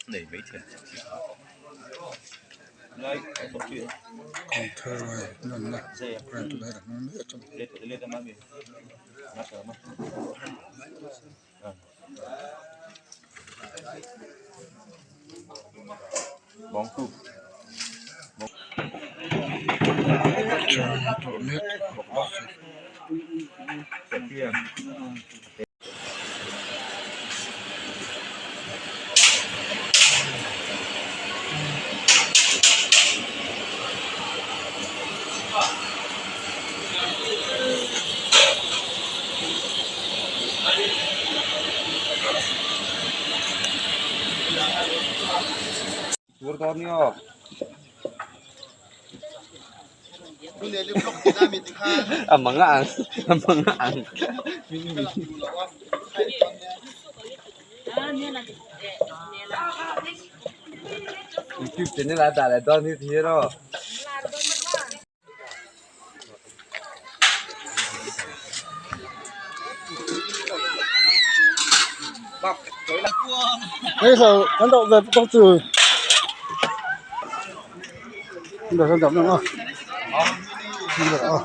Kumthar ruai lanna programme chu lai an hmang mek a ni.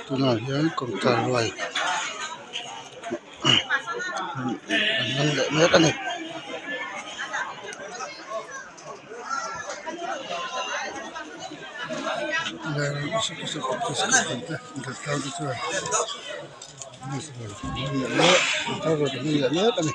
Tunah hian kawngka ruai an hmang leh mek a ni. Leh mek a ni.